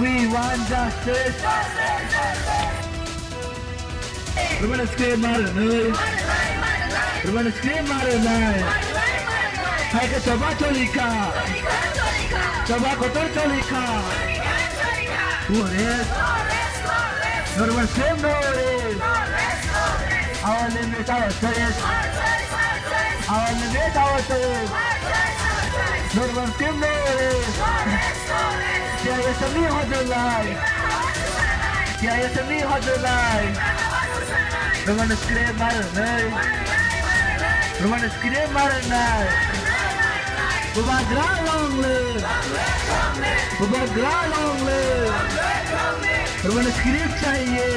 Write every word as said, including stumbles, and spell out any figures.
We want justice. Rwmani scream ma rwnai. Rwmani scream ma rwnai. Hai khe choba choli kha. Choba kotor choli kha. Who arrest? Normal scream no arrest. Our limit our choice. Our limit our choice. Normal scream no arrest. Siya ya sami hojolai. Siya ya sami hojolai. Normal scream ma rwnai. Normal scream ma rwnai. Bubagra long live! Bubagra long live! Rwmani scream chahiye!